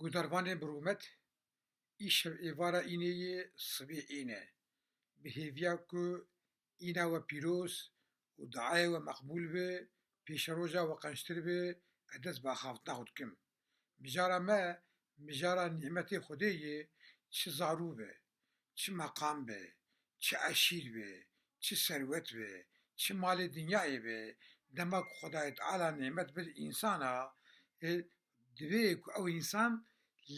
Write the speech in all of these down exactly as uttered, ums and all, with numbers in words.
Guhdarvanên bi rûmet, îşev êvara înê ye, sibê ên e. Bi hêviya ku îna we pîroz û duaya we meqbûl be, pêşeroja we qençtir be, ez dest bi axaftina xwe dikim. Mijara me, mijara nîmetê Xwedê ye, çi zarû be, çi meqam be, çi eşîr be, çi serwet be, çi malê dinyayê be, dema ku Xwedayê Teala nîmet bide însana, e, divê ku ew însan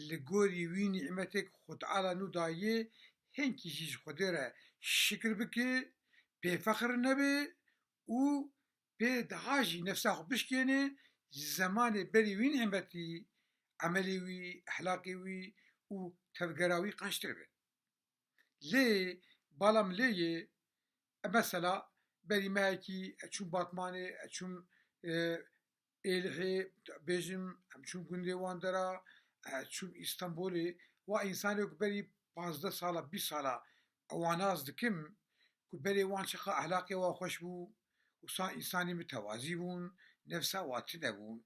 li gorî wî nîmetê ku Xwe Teala nû daye, hinkî jî ji Xwedê re şikir bike, pê fexir nebe û pê daha jî nefsa xwe bişkêne, ji zemanê berî wî nîmetî, emelê wî, ehlaqê wî û tevgera wî qençtir be. Lê bala min lê ye, e, mesela berî mehekî ez çûm Batmanê, ez çûm, e, Êlihê, bêjim, em çûn gundê wan dera, e, çûm Îstanbulê. Wa însanê ku berî pazdeh sala, bîst sala ew nas dikim, ku berê wan çiqa ehlaqê wan xweş bû, wisa însanî mitewazî bûn, nefsa wa tune bûn.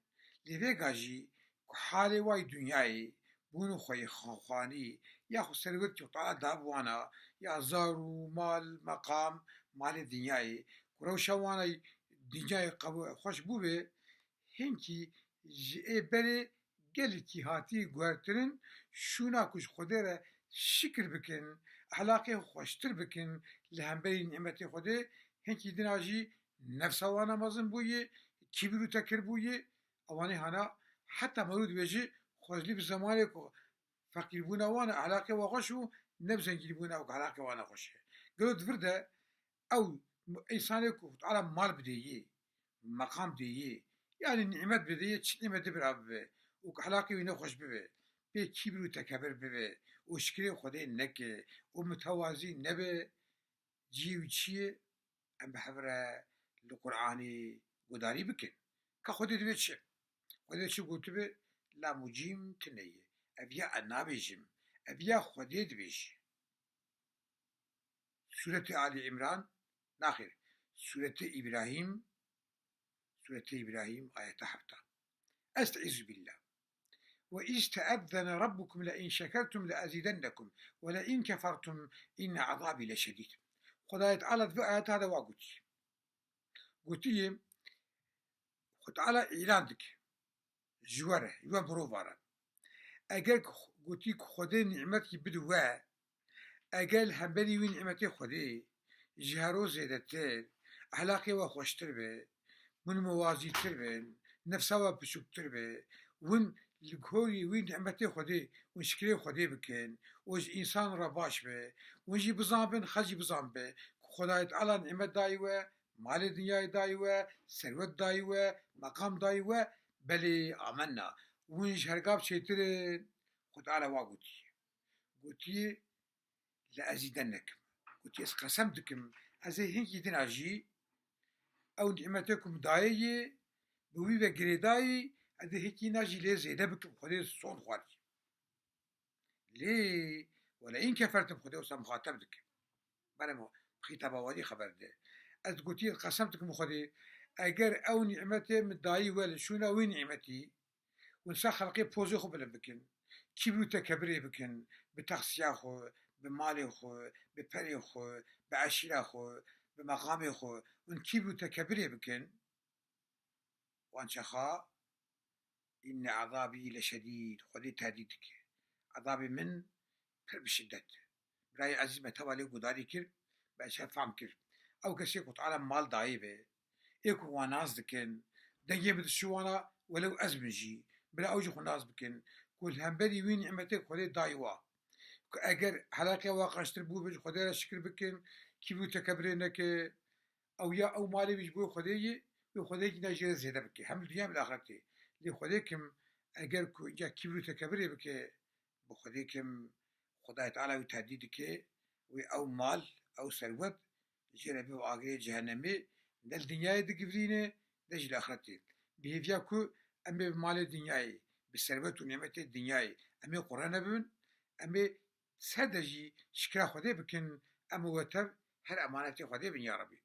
Lê vêga jî ku halê wa yî dinyayê, bûn xweyî xanxwanî, ya xwe serwet ku Teala da bi wana, ya zar û mal, meqam, malê dinyayê, ku rewşa wana yî dinyayê qew-, xweş bûbe, hinkî ji ê berê gelekî hatî guhertirin, şûna ku ji Xwedê re şikir bikin, ehlaqê xweştir bikin li hemberî nîmetê Xwedê, hinkî dina jî nefsa wana mezin bûye, kîbir û tekir bûye, ewanê hana heta merû dibêje xwezlî bi zemanê ku feqîrbûna wan e, ehlaqê wan xweş û ne bi zengînbûna ku ehlaqê wan nexweş e. Gelo di vir de ew însanê ku Teala mal bidê yê, meqam dê yê, yanî nîmet bidê yê, çi nîmetê bira bibe û ku ehlaqê wî nexweş bibe, pê kîbir û tekebir bibe û şikirê Xwedê neke û mitewazî nebe, cihê wî çi ye? Em bi hev re li Qur'anê gudarî bikin. Ka Xwedê divê çi? Xwedê çi gotibe? Lam û cîm tune ye. Ev ya ez nabêjim. Ev ya Xwedê dibêje. Sûretê Ali Îmran, naxêr, Sûretê Îbrahîm, Sûretê Îbrahîm, ayeta hefta. Estaizu billah. Ve iz teezzene rabbukum le in şekertum le ezidennekum ve le in kefertum inne azabî leşedîd. Xwedayê Teala di vê ayeta de wa gotiye. Gotiye, Xwe Teala îlan dike ji we re, ji we mirova re. Eger ku gotî ku Xwedê nîmetkî bide we, eger li hemberî wî nîmetê Xwedê ji hero zêdetir, ehlaqê we xweştir be, hûn muwazîtir bin, nefsa we piçûktir be, hûn li gorî wî nîmetê Xwedê, hûn şikirê Xwedê bikin, û ji însan re baş be, hûn jî bizanbin, xelk jî bizanbe ku Xwedayê Teala nîmet dayî we, malê dinyayê dayî we, serwet dayî we, meqam dayî we, belê amenna. Hûn ji herga bi çêtir in, Xwedayê wa gotiye. Gotiye, le ezîdennekum. Gotiye, ez qesem dikim, ez ê hinkî dina jî ew nîmetê ku min dayê yê, bi wî ve girêdayî, ez ê hinkî na jî lê zêde bikim, Xwedê sond xwarî. Lê wele in kefertum, Xwedê wisa muxateb dike. Berem xîtaba wadî xeber de. Ez gotiye qesem dikim Xwedê, eger ew nîmetê min dayî we li şûna wî nîmetî, wisa xelqê pozê xwe bilind bikin, kîbir û tekebirê bikin, bi texsiya xwe, bi malê xwe, bi perê xwe, bi eşîra xwe, bi meqamê xwe, hûn kîbir û tekebirê bikin, wan çaxa, inne azabî leşedîd, Xwedê tehdîd dike. Azabê min pir bi şiddet e. Birayê ezîz me teva lê gudarî kir, me ji hev fam kir. Ew kesê ku Teala mal dayê be, ê ku wan nas dikin, dengê min dişi wana, welew ez bin jî, bila ew jî xwe nas bikin, ku li hemberî wî nîmetê Xwedê dayî wa. Ku eger helaqê wa qençtir bûbe, ji Xwedê re şikir bikin, kîbir û tekebirê neke, ew ya ew malê wî ji bo Xwedê ye, wê Xwedê yekî na jê re zêde bike. Hem li dinya hem li axretê. Lê Xwedê kim, eger ku îca kîbir û tekebirê bike, bi Xwedê kim, Xwedayê Teala wî tehdîd dike, wê ew mal, ew serwet, jê re bibe agirê cehennemê, ne li dinyayê digivrîne, ne jî li axretê. Bi hêviya ku em ê bi malê dinyayê, bi serwet û nîmetê dinyayê, em ê qure nebibin, em ê ser de jî şikira Xwedê bikin, em û we tev her emanetê Xwedê bin ya Rebî.